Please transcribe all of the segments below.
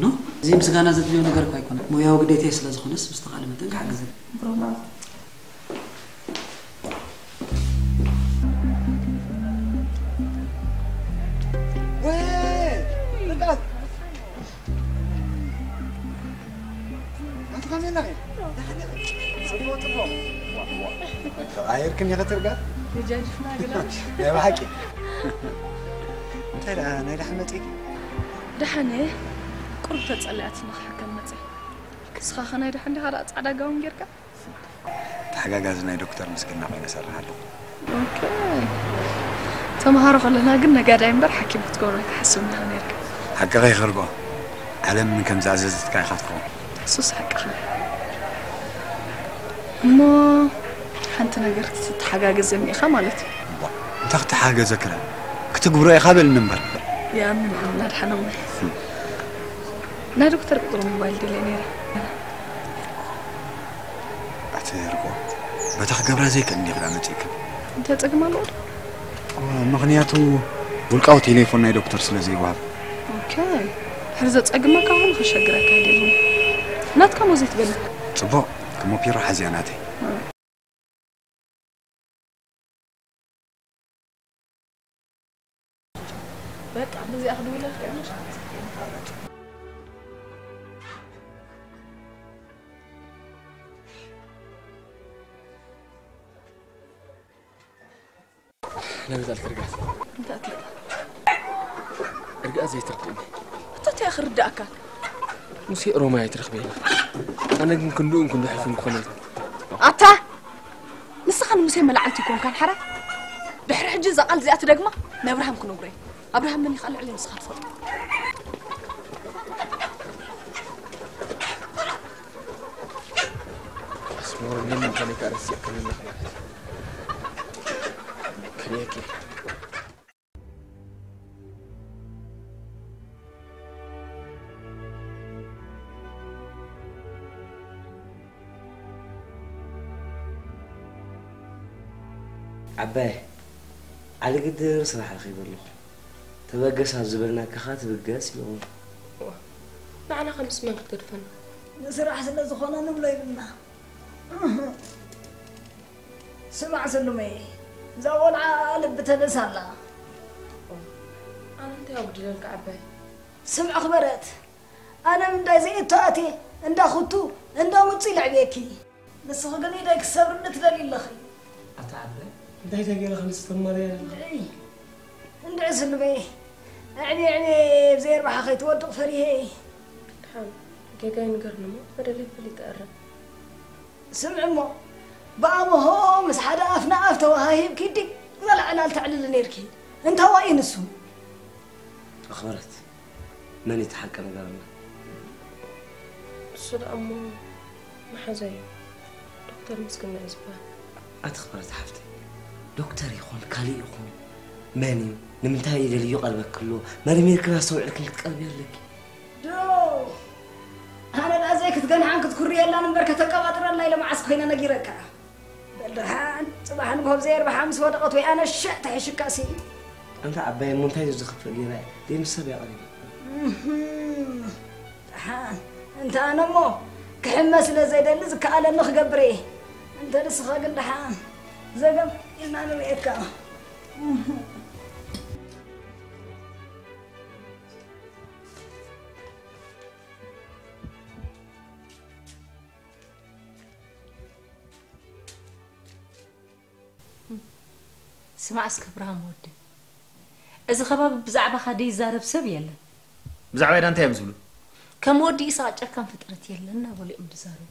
ኖ፣ እዚ ምስጋና ዘድልዮ ነገር እኮ ኣይኮነን። ሞያዊ ግዴታዬ ስለ ዝኾነስ ብዝተኻእለ መጠን ክሓግዝ። ብሩክ መዓልቲ። ወይ፣ በቃ። ኣቲ ከመይ ኣለኺ? ጽቡቕ፣ ጽቡቕ። ተቐያይርክን ኢኺ ትርጋ? ተጃጅፍና ግና። ናይ ብሓቂ። እንታይ ደኣ፣ ናይ ደሓን መጺእኪ? ደሓን እየ። ቁሩብ ተጸሊኣትኒ ክሕከም መጺእ። ንስኻ ኸ ናይ ደሓን ዲኻ ደኣ ጻዕዳ ጋውን ጌርካ? ተሓጋጋዚ ናይ ዶክተር ምስግና ኮይነ እሰርሕ ኣለኹ። ኦኬ። ተምሃሮ ከለና ግን ነጋዳይ እምበር ሓኪም ክትገብሮ ኣይትሓስብን ኢኻ ነይርካ። ሓቅኺ ይኸርጎ። ዓለም ከም ዝኣዘዘትካ ኢኻ ትኸውን። እሱስ ሓቅኻ። እሞ ሓንቲ ነገር ክትተሓጋገዘኒ ኢኻ ማለት እዩ። እባ፣ እንታይ ክተሓጋገዘክላ? ክትግብሮ ኢኻ በልኒ እምበር። ይኣምን፣ ይኣምን፣ ኣድሓኖም። ናይ ዶክተር ቁጽሪ ሞባይል ደልየ ነይረ። ኣቲ ርቆ፣ በታ ክገብራ ዘይክእል እንዲኺ ደኣ መጺእክን። እንታይ ጸገም ኣለዎ ዶ? እወ፣ ምኽንያቱ ውልቃዊ ቴሌፎን ናይ ዶክተር ስለ ዘይወሃብ። ኦኬ። ድሕሪ ዘጸግመካ ኹሉ ከሸግረካ ኣይደልን። ናትካ እሞ ዘይትበልዕ። ጽቡቕ፣ እሞ ፒሮ ሓዝያ ናተይ። በቃ፣ በዚኣ ክድውለልካ እየ፣ ምሽ? ነብዛ ልትርጋት። እንታይ ትርጋት? እርግኣ ዘይትርድእኒ። ኣታ እንታይ ክርዳእካ? ሙሴ ኦሮማይ ኣይትረኽበ ኢኻ። ኣነ ግን ክንድኡን ክንዱ ሕልፍን ክኾነ ኣይኮንኩን። ኣታ! ንስኻ ንሙሴ መላዕልቲ ይኮንካን ሓራ? ድሕሪ ሕጂ እዛ ቃል እዚኣ ትደግማ ንኣብርሃም ክነግሮ እየ። ኣብርሃም መን እዩ ካልእ ልዕሊ ንስኻ ትፈልጦ? ኣስመሮም መን ምዃነይ ከኣ ረሲዐ ክህልኽ ማለት እዩ። ክርእየኪ እየ። ዓባይ ዓሊ ግድር ስራሕ ረኺበ ኣለኹ። ተበገስ ኣብ ዝበልናካ ኸኣ ትብገስ ኢሎምና። እዋ፣ ንዓና ከምስ መን ክትገድፈና? ንስራሕ ስለ ዝኾነ ንብሎ ይብልና። ስማዕ ሰሉመይ፣ እዛ ቆልዓ ልቢ ተነሳ ኣላ። ኣነ እንታይ ኣጉድለልካ ዓባይ? ስምዒ ክበረት፣ ኣነ ምንዳይ ዘየቶ ኣትየ እንዳ ኹቱ እንዳ ምጹ ኢለ ኣዕብየኪ። ንስኺ ግን ኢደይ ክትሰብርኒ ትደልዪ ኣለኺ። ኣታ ዓባይ፣ እንታይ እንታይ ገይረ ክንስተማርያ ኣለኻ? እንድዒ፣ እንድዒ ስሉመይ፣ ኣዕብየ ኣዕብየ ብዘይ ኣርባሓ ከይትወድቕ ፈሪሄ እየ። ደሓን ጌጋይ ንገርኒ እሞ በደለይ ፈሊጠ እረም። ስምዒ እሞ፣ ብኣምሆ ምስ ሓደ ኣፍ ንኣፍ ተወሃሂብኪ ዲግ ዝበለ ዕላል ተዕልሊ ነይርኪ። እንታዋይ እዩ ንሱ? ኣኽበረት፣ መን እዩ እቲ ሓቂ ንገረና? ንሱ ደኣ እሞ መሓዛይ እዩ። ዶክተር ምስግና እዩ ዝበሃል። ኣቲ ኣኽበረት ሓፍተይ፣ ዶክተር ይኹን ካልእ ይኹን መን እዩ? ንምንታይ እዩ ደልዩ ቀርበኪ ኣሎ? መርሚርክን ኣስተውዒልክን ክትቀርብዮ ኣለኪ። ዶ፣ ኣነ ደኣ ዘይክትገንሓን ክትኩርየላን እምበር ከተቀባጥረላ ኢለ መዓስ ኮይነ ነጊረካ? በል ደሓን፣ ጽባሕ ንግሆ ብዘይ ኣርባሓ ምስ ወደቐት ወይ ኣነ ሸዕ ተሒሽካሲ። ኣንታ ዓባይ እሞ እንታይ እዩ ዝኽፈል ጌራ እየ? ደይ ምስ ሰብ እያ ቀሪበ። እህም፣ ደሓን፣ እንተ ኣነ እሞ ክሕመ ስለ ዘይደሊ ዝከኣለኒ ክገብር እየ። እንተ ንስኻ ግን ደሓን፣ ዘገም ኢልና ንርእየካ። እህም። ስማዕ እስከ እብርሃም ወዲ፣ እዚ ከባቢ ብዛዕባኻ ደይዛረብ ሰብ የለን። ብዛዕባይ ዳ እንታይ እዮም ዝብሉ? ከም ወዲ ኢሳቕ ጨካን ፍጥረት የለን እናበሉ እዮም ዝዛረቡ።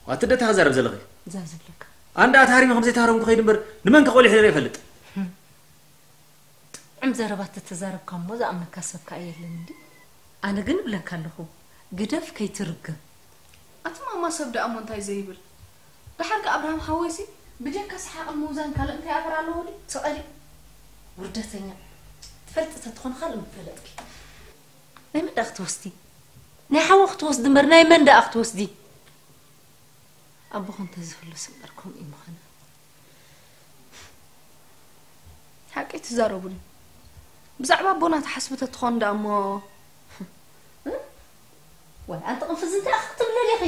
ዋቲ ደ ተኸዛረብ ዘለኺ? እዛ ዝብለካ። ኣንዳ ኣትሃሪመ ከም ዘይተሃረምኩ ከይድ እምበር ንመን ከቆሊሕ ነይረ ይፈልጥ? ጥዑም ዘረባ ተተዛረብካ እሞ ዝኣምነካ ሰብ ከኣ የለን እንዲ። ኣነ ግን እብለካ ኣለኹ፣ ግደፍ ከይትርገም። ኣቲ ማማ ሰብ ደኣ እሞ እንታይ ዘይብል? ደሓር ከ ኣብርሃም ሓወይሲ ብጀካ ሰሓቕን ምውዛን ካልእ እንታይ ኣበር ኣለዎ ድዩ? ትቐሪ። ውርደተኛ። ትፈልጢ ተትኾኒ ካልእ ምፈለጥኪ። ናይ መን ደኣ ክትወስዲ? ናይ ሓወ ክትወስዲ እምበር ናይ መን ደኣ ክትወስዲ? ኣቦኹም ተዝህሉስ እምበር ከምኡ ይምኾነ። ሓቂ ትዛረቡኒ። ብዛዕባ ኣቦና ትሓስቡ ተትኾኑ ደኣ እሞ፣ ዋይ ኣንቲ ቅንፍዝ እንታይ ኢኺ ክትብለኒ ኢኺ?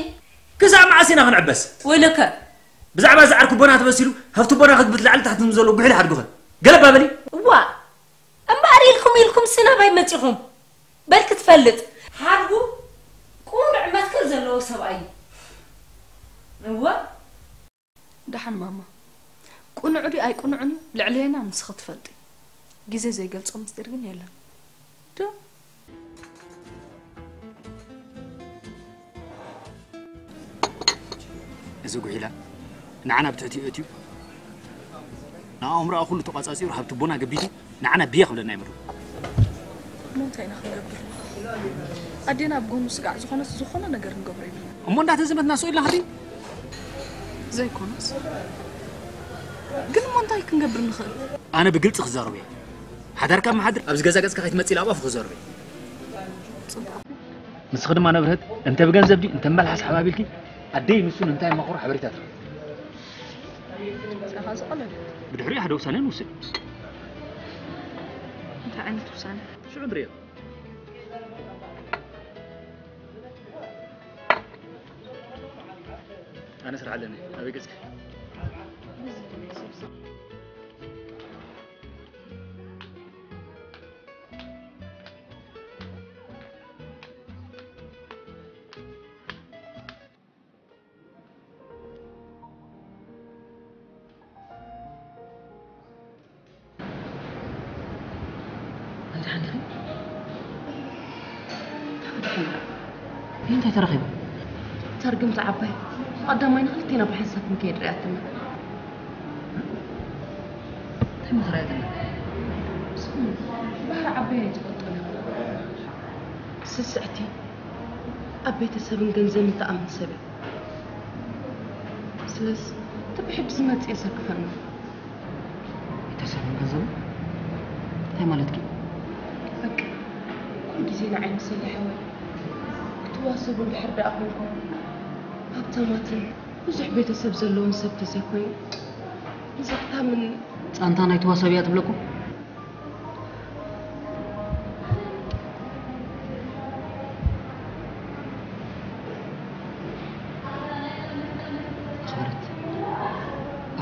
ክሳብ መዓስ ኢና ክንዕበስ? ወይለከ። ብዛዕባ እዚ ዓርኩ ቦና ተበሲሉ ሃብቲ ቦና ክትብት ላዕሊ ታሕቲ ንዘሎ ጉሒል ሓድጉኸ ገለባ በሊ። እዋ እምበኣር ኢልኩም ኢልኩም ስናብ ኣይመጺኹም። በል ክትፈልጥ ሓድጉ ቁኑዕ መትከል ዘለዎ ሰብኣይ እዩ። እዋ ደሓን ማማ። ቁኑዕ ድዩ ኣይቁኑዕን እዩ ልዕለየና ንስኺ ትፈልጢ። ግዜ ዘይገልጾ ምስጢር ግን የለን። ዶ እዚ ጉሒላ ንዓና ብትሕቲ እትዩ ንኣእምሮኣ ኩሉ ተቋጻጺሩ ሃብቲ ቦና ገቢቱ ንዓና ብየ ክብለና ይምሩ። እሞ እንታይ ኢና ክንገብር? ኣዴና ኣብ ጎኑ ስጋዕ ዝኾነስ ዝኾነ ነገር ንገብሮ የብልና። እሞ እንዳተዘመትና ስቕ ኢልና ክንዲ ዘይኮነስ ግን እሞ እንታይ ክንገብር ንኽእል? ኣነ ብግልጺ ክዛረብ እየ። ሓዳርካ መሓድር ኣብዚ ገዛ ገጽካ ከይትመጽእ ኢለ ኣብ ኣፉ ክዛረብ እየ። ንስኺ ድማ ንብርሀት እንተ ብገንዘብ ድዩ እንተ መልሓስ ሓባቢልኪ ኣደይ ንሱ ንምንታይ ማኾሮ ሓበሬታ ትረኽቢ። ንስኻ ዝቐለለ። ብድሕሪኡ ሓደ ውሳነ ንውስድ። እንታይ ዓይነት ውሳነ? ሽዑ ንሪኦ። ኣነ ስራሕ ኣለኒ። ኣበይ ገጽኪ? ኣንታ ሓንቲኺ እንታይ ተረኺቡ? እታ ርግምቲ ዓባይ ብቐዳማይ ንኽልቴና ብሓንሳብ ክንከይድ ርኣትና። እንታይ ምኽሪ ኣየድልን? ስሙ ባህሪ ዓባይ ኣይትፈልጦን ኢኻ። ስስዕቲ፣ ኣብ ቤተሰብን ገንዘብን ትኣምን ሰብ እያ። ስለዚ እቲ ብሕጂ ዝመጽእ የሰክፈና። ቤተሰብን ገንዘብን? እንታይ ማለትኪ? በቃ፣ ኩሉ ግዜ ንዓይ ምስ ሰሊሕ ሓወይ ክትዋሰቡ እንድሕር ደኣ ኮንኩም፣ ሃብታማትን ብዙሕ ቤተሰብ ዘለዎም ሰብ ተዘይኮይኑ፣ ንዘኽታምን ጻንታ ናይ ተዋሳቢ እያ ትብለኩም? ኣኽብረት፣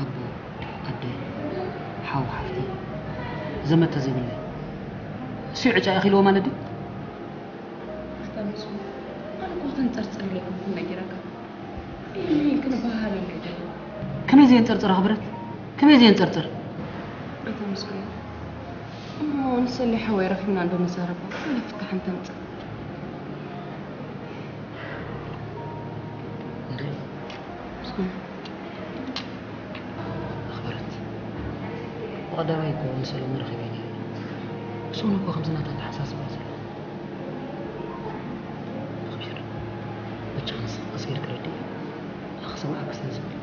ኣቦ፣ ኣደ፣ ሓው፣ ሓፍቲ፣ ዘመድ ተዘይብለይ፣ እሱ ዕጫ ኢኺልዎ ማለት ድዩ? ኣታ መስፍን፣ ኣነ እኮ ክተንጸርጽር ኢለ ኣይኮንኩን ነጊረካ። ይህን ክንበሃሃለሉ ይደሊ። ከመይ ዘየንጸርጽር ኣኽብረት? ከመይ ዘየንጸርጽር? ኣታ መስፍን፣ እሞ ንሰሊ ሓወይ ረኺብና እንዶ ንዛረባ፣ ወላ ፍታሕ እንተምጽእ። እንዴ? ኣኽብረት፣ ብቐዳማይ እኮ ንሰሎሚ ረኺበ ነይረ። እሱ እውን እኮ ከምዚ ናታ ኣተሓሳስባ ዘሎ። ኣኽቢር፣ በጃኻ ንስኻ ቀስ ጌርካ ረድእ። ኣነ ክሰምዓካ ስለ ዝብል።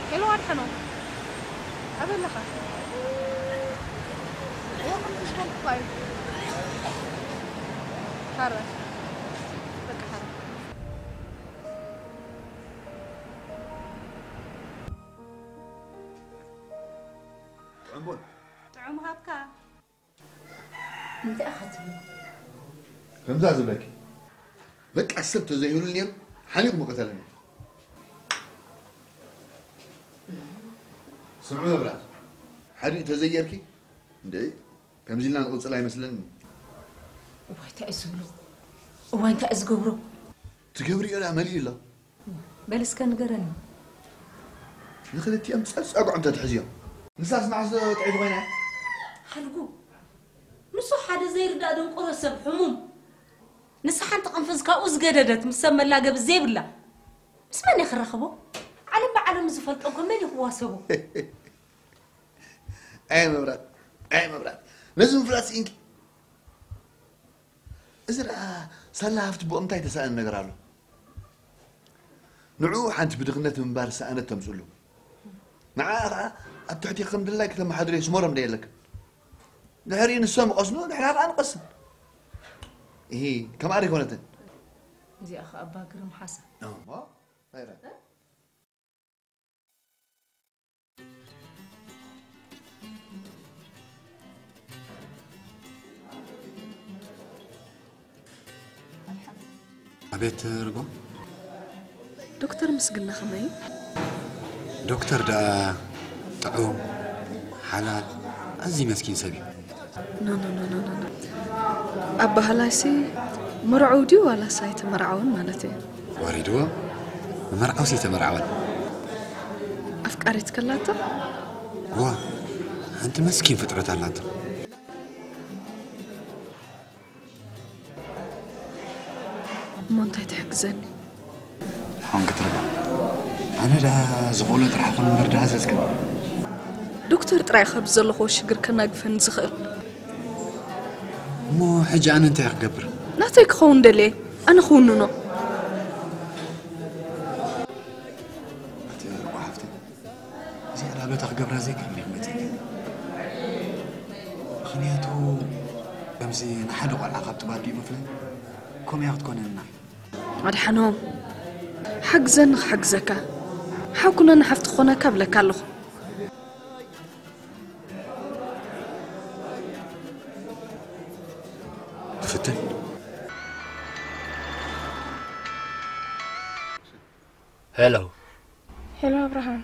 ሄሎ ኣድሓኖም፣ ኣበይ ኣለኻ? እወ፣ ከም ተሽኮርኩ እኳ እዩ። ሓራይ። በቃ ሓራይ። ጥዑም ሃብካ። እንታይ ኢኻ ትብል? ከምዛ ዝብለኪ፣ በቃ ሰብ ተዘይህሉ ነይሩ፣ ሓኒቑ ምቐተለኒ። ስምዑ መብራት፣ ሓዲኡ ተዘየርኪ፣ እንደ ከምዚ ኢልና ንቕጽል ኣይመስለኒ። እዋይ፣ እንታይ እዩ ዝብሎ? እዋይ፣ እንታይ እዩ ዝገብሮ? ትገብሪዮ ደኣ መሊኡ ኣሎ። በል እስከ ንገረኒ። ንኽልቲኦም ጸጸግዖም ተትሕዝዮም። ንሳስ መዓስ ጥዕይቲ ኮይና? ሓልጉ፣ ንሱ ሓደ ዘይርዳእ ደንቆሮ ሰብ ሕሙም። ንሳ ሓንቲ ቅንፍዝ ካብኡ ዝገደደት ምስ ሰብ መላገቢ ዘይብላ። ምስ መን እየ ክራኸቦ? ዓለም ብዓለም ዝፈልጦ እኮ መን እዩ ክዋሰቦ? ኣይ መብራት፣ ኣይ መብራት። ነዚ ምፍላጥ ስኢንኪ። እዚ ደኣ ሳላ ሃፍቲ ብኦም እንታይ ተሳእነ ነገር ኣሎ? ንዕኡ ሓንቲ ብድኽነት ምንባር ዝሰኣነት ተምጽሉ። ንዓኣ ኸዓ ኣብ ትሕቲ ከም ድላይ ከተመሓድርዮ ስመሮም ዶ የለክን? ድሕሪኡ ንሶም ይቐስኑ፣ ንሕና ኸዓ ንቐስን። እሂ፣ ከምኣ ዶ ኣይኮነትን? እዚኣ ኸዓ እባ ግርም ሓሳብ። እሞ፣ ኣይረ። ኣቤት ርጎ። ዶክተር ምስግና ከመይ እዩ? ዶክተር ደኣ ጥዑም፣ ሓላል፣ ኣዝዩ መስኪን ሰብ እዩ። ኖ፣ ኖ፣ ኖ፣ ኖ፣ ኖ፣ ኖ። ኣባህላይሲ መርዓዊ ድዩ ዋላስ ኣይተመርዓወን ማለት እዩ? ወሪድዎ፣ መመርዓውሲ ኣይተመርዓወን። ኣፍቃሪት ከላቶ? እዋ፣ ሓንቲ መስኪን ፍጥረት ኣላቶ። እሞ እንታይ ትሕግዘኒ? ሓውን ክትርባ። ኣነ ደኣ ዝኽእሎ ጥራሕ ኹን እምበር ደኣ ዘዝክን። ዶክተር ጥራይ ካብ ዘለኹዎ ሽግር ከናግፈኒ ዝኽእል። እሞ ሕጂ ኣነ እንታይ ክገብር? ናተይ ክኸውን ደልየ፣ ኣነ ክውንኖ። ኣቲ ርጎ ሓፍተይ፣ እዚኣ ደኣ በታ ክገብራ ዘይክእል እየ መጺኤ። ምኽንያቱ ከምዚ ንሓደ ቆልዓ ካብ ትባዲኡ ምፍላይ ከምኡ እያ ክትኮነና። ኣድሓኖም፣ ሓግዘኒ ክሓግዘካ፣ ሓው ኩነኒ ሓፍቲ ክኾነካ እብለካ ኣለኹ። ክፍትን። ሄሎ። ሄሎ ኣብርሃም፣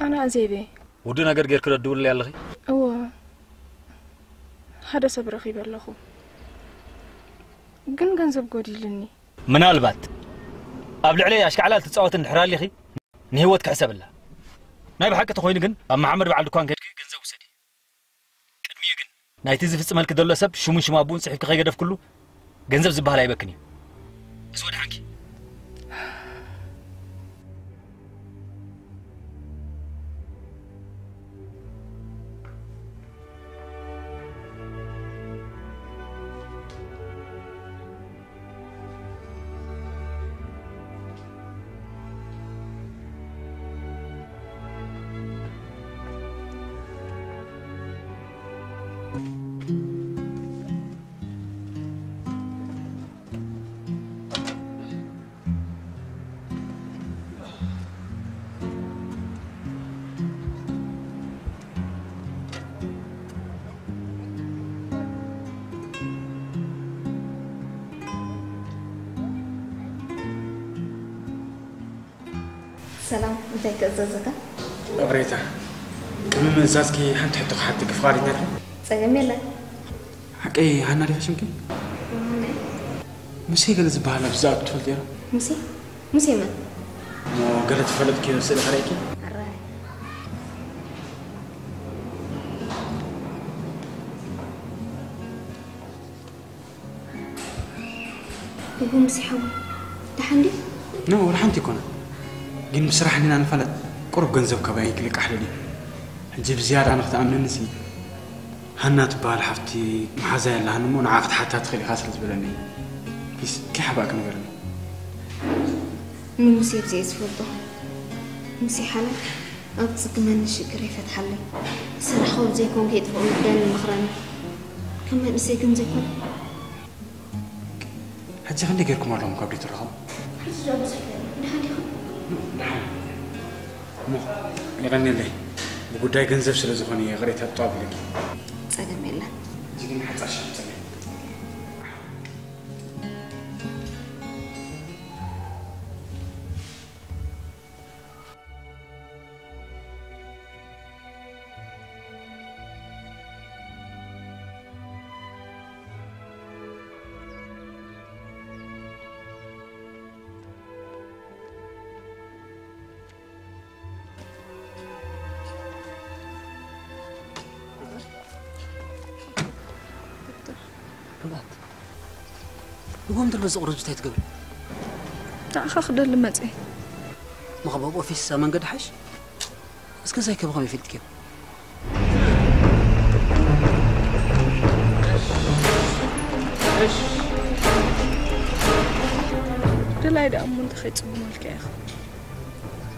ኣነ ኣዜብ እየ። ውዱእ ነገር ጌርኪ ዶ ትድውልለይ ኣለኺ? እወ፣ ሓደ ሰብ ረኺበ ኣለኹ፣ ግን ገንዘብ ጎዲልኒ። ምናልባት ኣብ ልዕለይ ኣሽካዕላል ትጻወቲ እንድሕር ኣሊኺ፣ ንህይወት ክሕሰብላ። ናይ ብሓቂ ተኾይኑ ግን፣ ኣብ መሓመድ በዓል ድኳን ከይድኪ ገንዘብ ውሰዲ። ቅድሚኡ ግን፣ ናይቲ ዝፍጽመልኪ ዘሎ ሰብ ሽሙን ሽም ኣቡኡን ጽሒፍኪ ከይገደፍክሉ፣ ገንዘብ ዝበሃል ኣይበክን እዩ። እዚ ወድሓንኪ። ሰላም፣ እንታይ ክእዘዘካ? እብሬታ፣ ቅድሚ ምእዛዝኪ ሓንቲ ሕቶ ክሓትኪ ፍቓደኛ ዲኺ? ጸገም የለን። ሓቀይ ሃና ዲኻ ሽምኪ? ሃና። ሙሴ ገለ ዝበሃል ኣብዚ ዝኣቱ ትፈልጥዮ ዶ? ሙሴ? ሙሴ መን? እሞ ገለ ተፈለጥክዮ ስእሊ ከርእየኪ? ኣራይ። እዎ ሙሴ ሓወይ፣ ደሓን ድዩ? ኖ፣ ወላ ሓንቲ ኣይኮነን። ግን ብስራሕ እንዲና ንፋለጥ፣ ቁሩብ ገንዘብ ካባይ ክልቃሕ ደልዩ። ሕጂ ብዝያዳ ንኽትኣምነኒ ሲ፣ ሃና ትበሃል ሓፍቲ መሓዛይ ኣላሃኒ እሞ ንዓ ክትሓታ ትኽእል ኢኻ ስለ ዝበለኒ እዩ። ፕሊስ፣ ከይሓባእኪ ንገርኒ። ንሙሴ ብዘይ ዝፈልጦ። ሙሴ ሓላል ኣብ ዝጽግመኒ ሽግር ይፈትሓለይ። ዝሰራሕክዎ ብዘይኮንኩ የጥፍኦ ምፍደኒ ይመኽረኒ። ከም መንእሰይ ግን ዘይኮነ። ሕጂ ክንደይ ጌርኩም ኣለኹም ካብ ደይ ትራኸቡ? ሕጂ ዶ ብዙሕ የለን። ደሓን ዲኹም? ደሓን። እሞ፣ የቐንየለይ። ብጉዳይ ገንዘብ ስለ ዝኾነ ይቕሬታ ጠዋብለኪ። ጸገም የለን። እጅግን ሓጻር ሻምጸለይ። ርግኣት፣ ንጎም ትልበስ ቁርጅ እንታይ ትገብሪ? ንዓኻ ክደሊ መጽየ። መኸበብ ኦፊስ ኣብ መንገዲ ሓሽ? እስከ ዛይ ከብኸም ይፈልጥክዮ? ድላይ ደኣ እሞ እንታይ ከይጽጉመልካ ኢኻ?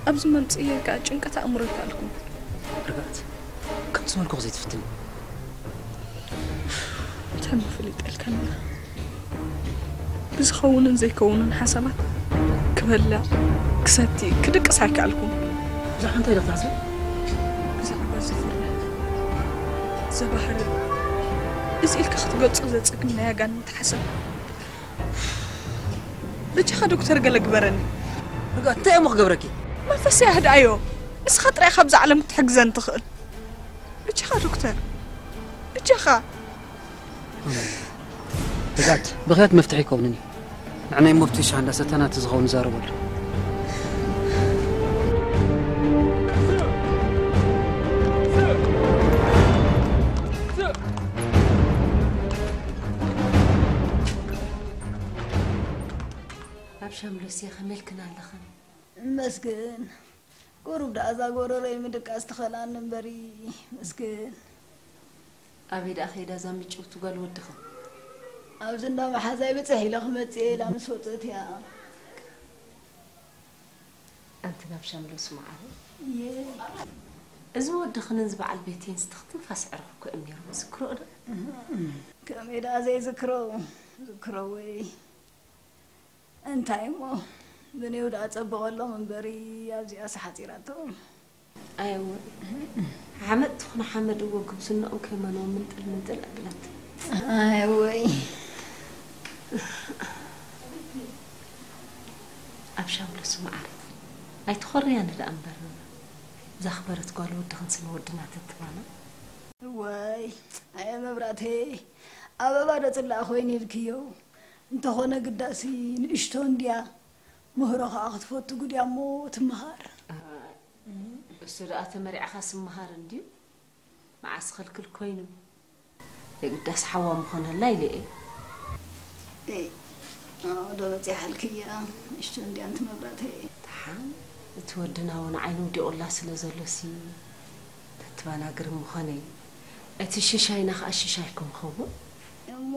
ኣብዚ መምጽእየ ከኣ ጭንቀት ኣእምሮ ይከኣልኩም። ርግኣት፣ ከም ዝበልኩ ዘይትፍትኒ። እንታይ ምፍልጥ ኢልካና? ብዝኸውንን ዘይከውንን ሓሳባት ክበልዕ፣ ክሰቲ፣ ክድቅስ ኣይከኣልኩም። ብዛዕባ እንታይ ኢኻ ትሓስቢ? ብዛዕባ እዚ ፍረ፣ ዘባህርር፣ እዚ ኢልካ ክትገልጾ ዘጸግም ናይ ኣጋንንት ሓሳብ። ብቻኻ ዶክተር ገለ ግበረኒ። ርግኣት፣ እንታይ እሞ ክገብረኪ? መንፈሰይ ኣህድኣዮ። ንስኻ ጥራይ ኢኻ ኣብዛ ዓለም ክትሕግዘኒ ትኽእል። ብቻኻ ዶክተር፣ ብቻኻ። ርግኣት፣ ብኽያት መፍትሒ ኣይከውንን እዩ። ንዓናይ ሞብቲ ሻንዳ ሰተና እቲ ዝኸውን ንዛረበሉ። ኣብ ሻምሎስየ ከመይ ኢልክን ኣለኽን? እመስግን። ቁሩብ ደኣ እዛ ጎረሮይ ምድቃስ ትኸልኣኒ እምበሪ። መስግን። ኣበይ ደኣ ከይዳ እዛ ምጭውቲ ጓል ወድኽን? ኣብዚ እንዳ መሓዛይ ብጽሕ ኢለ ክመጽእ ኢላ ምስ ወጸት እያ። ኣንቲ ናብ ሻምሎስ መዓረይ። እየ። እዚ ወድኽንን እዚ በዓል ቤተይን ዝትኽ ትንፋስ ዕረፍ እኮ እዮም ነይሮም። ዝክርኦ ዶ? ከመይ ደኣ ዘይዝክሮ? ዝክሮ ወይ እንታይ እሞ ብኔው ደኣ ጸብቐሎም እምበሪ ኣብዚኣስ ሓጺራቶም። ኣይወ ሓመድ ትኹን ሓመድ እዎ ግብዝናኦም ከይመንዎም ምንጥል ምንጥል ኣብላቲ። ኣይወይ። ኣብ ሻምሎስ መዓረይ ኣይትኾርያን ደኣ እምበር እዛ ኣኽበረት ጓል ወድኽን ስነ ወድና ተትባና። እዋይ ኣየ መብራቴ፣ ኣበባ ዶ ጽላእ ኮይኑ ኢልክዮ? እንተኾነ ግዳሲ ንእሽቶ እንድያ፣ ምህሮ ኸኣ ክትፈቱ ግድያ እሞ ትመሃር። እሱ ደኣ ተመሪዕኻስ ምሃር እንድዩ። መዓስ ኽልክል ኮይኑ። የግዳስ ሓዋ ምኾነላ ኢለ እየ። እይ፣ ኣዎ ዶ በጺሓልክያ፣ ንእሽቶ እንድያ ኣንቲ መብራተይ። ደሓን፣ እቲ ወድና እውን ዓይኑ ውዲቑላ ስለ ዘሎሲ፣ ተትባና ግርም ምኾነ። እቲ ሽሻይና ኸኣ ሽሻይኩም ኸውን። እሞ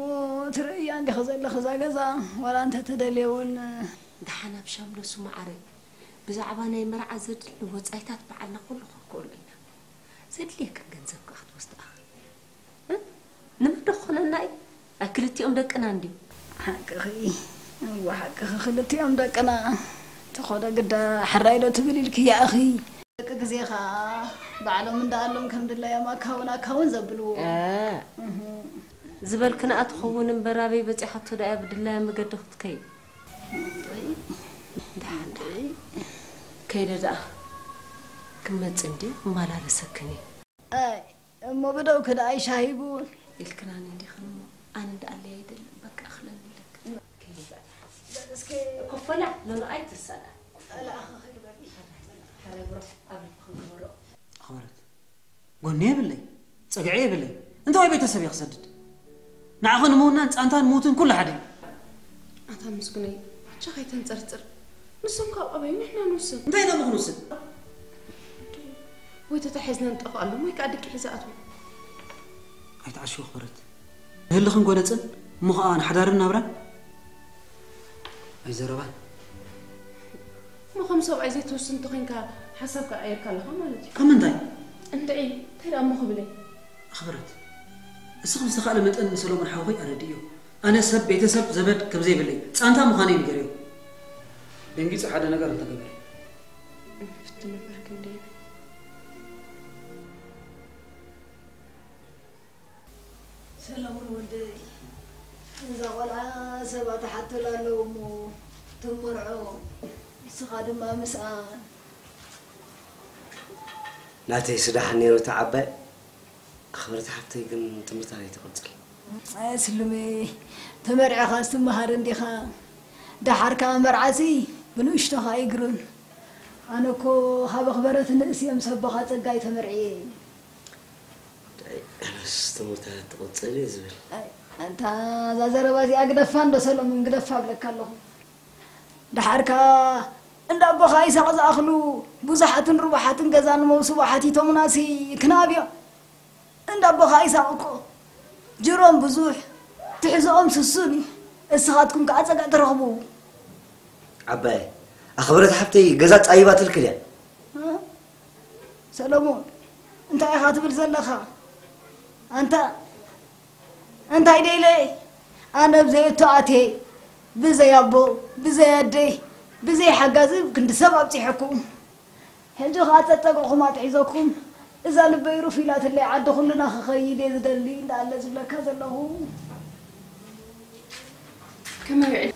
ትርእያ እንዲኺ ዘለኺ እዛ ገዛ፣ ዋላ እንተ ተደልየ እውን። ደሓን ኣብ ሻምሎሱ መዓረይ፣ ብዛዕባ ናይ መርዓ ዘድሊ ወጻኢታት በዓልና ኩሉ ክንክእሎ ኢና። ዘድልየክን ገንዘብ ከኣ ክትወስዳ ኢኺ። እ? ንመን ዶ ክኾነና እዩ? ኣይ ክልቲኦም ደቅና እንድዩ። ሓቅኺ። እወ ሓቅኺ ክልቲኦም ደቅና። ተኾነ ግዳ ሕራይ ዶ ትብል ኢልክያ ኢኺ? ደቂ ግዜ ኸኣ ባዕሎም እንዳኣሎም ከም ድላዮም ኣካውን ኣካውን ዘብልዎ። እ። እህ። ዝበልክንኣ ትኸውን እምበር ኣበይ በጺሓቶ ደኣ እያ ብድላያ መገዲ ክትከይድ። ደሓን ደሓን። ከይደ ደኣ ክመጽእ እንድዩ ክመላለሰክን እየ። ኣይ እሞ ብደውኪ ደኣ ኣይሻሂ ቡን ኢልክናኒ እንዲኽን እሞ ኣነ እንድኣለይ ኣይደልን በቃ እኽለኒ ኢለክን። ከይደ ደኣ ደሓን። እስኪ ኮፈላ ኖኖ ኣይትሰላ። ጸላእኺ ክግበሪ። ሕራይ ብሮ ኣብ ልብኽን ግበሮ። ኣኽበረት፣ ጎኒ የብለይ፣ ጸግዒ የብለይ። እንተዋይ ቤተሰብ እየ ክሰድድ። ንዓኺ ንምውናን ጻንታ ንምውትን ኩሉ ሓደ እዩ። ኣታ ምስጉነይ፣ ብቻ ከይተንጸርጽር። ንሶም ካብ ኣበይ ንሕና ንውስን። እንታይ ኢና እሞ ክንውስን? ወይ ተታሒዝና ንጠፍኣሎም ወይ ከዓ ድቂ ሒዛ ኣትዉ። ኣይትዓሽው ኣኽበረት። ንህልኽን ጎነጽን እሞ ኸኣ ንሓዳርን ናብራን ኣይዘረባን። እሞ ከም ሰብኣይ ዘይትውስን እንተኾይንካ ሓሳብካ ቀይርካ ኣለኻ ማለት እዩ። ካብ ምንታይ? እንድዒ እንታይ ደኣ እሞ ክብል እየ? ኣኽብረት፣ እስኺ ብዝተኻእለ መጠን ንሰሎሞን ሓውኺ ኣረድእዮ። ኣነ ሰብ፣ ቤተሰብ፣ ዘመድ ከም ዘይብለይ፣ ጻንታ ምዃነይ ንገርዮ። ደንጊጹ ሓደ ነገር እንተገበረ። ፍትን እምበር ክንደይ ሰለሙን ወደይ፣ እዛ ቆልዓ ሰባት ሓተላ ኣለዉ እሞ ትመርዖ፣ ንስኻ ድማ ምስኣ። ናተይ ስዳሕ ነይሩ ተዓባይ ኣኽብረት ሓፍተይ ግን ትምህርታ ኣይትቕጽል። ኣይ ስሉመይ፣ ተመርዕኻ ስትመሃር እንዲኻ። ደሓርካ መርዓሲ ብንእሽቶኻ ኣይግርን። ኣነ እኮ ካብ ኣኽበረት ንእስ እዮም ሰቦኻ ጸጋይ ተመርዕየ። ኣነስ ትምህርታ ትቕጽል እየ ዝብል። ኣይ፣ ኣንታ እዛ ዘረባ እዚኣ ግደፋ እንዶ ሰሎምን ግደፋ እብለካ ኣለኹ። ደሓርካ እንዳ ኣቦኻ ይስሐቕ ዝኣኽሉ ብዙሓትን ርቡሓትን ገዛ ንመውስቦ ሓቲቶምናሲ ክናብዮም። እንዳ ኣቦኻ ይስሐቕ እኮ ጅሮም ብዙሕ ትሕዝኦም ስሱን እዩ። እስኻትኩም ከኣ ጸግዒ ትረኽቡ። ዓባየ ኣኽብረት ሓፍተይ ገዛ ጻይባ ትልክል እያ። እ? ሰለሙን እንታይ ኢኻ ትብል ዘለኻ? ኣንታ እንታይ ደይለ ኣነ ብዘይ እቶ ኣቴ ብዘይ ኣቦ ብዘይ ኣደይ ብዘይ ሓጋዚ ክንዲ ሰብ ኣብፂሐኩም። ሕጂ ከዓ ጸጸገኹም ኣትሒዘኩም እዛ ልበይ ሩፍ ኢላትለይ ዓዲ ኩልና ክኸይድ እየ ዝደሊ እንዳኣለ ዝብለካ ዘለኹ። ከመይ ውዒልካ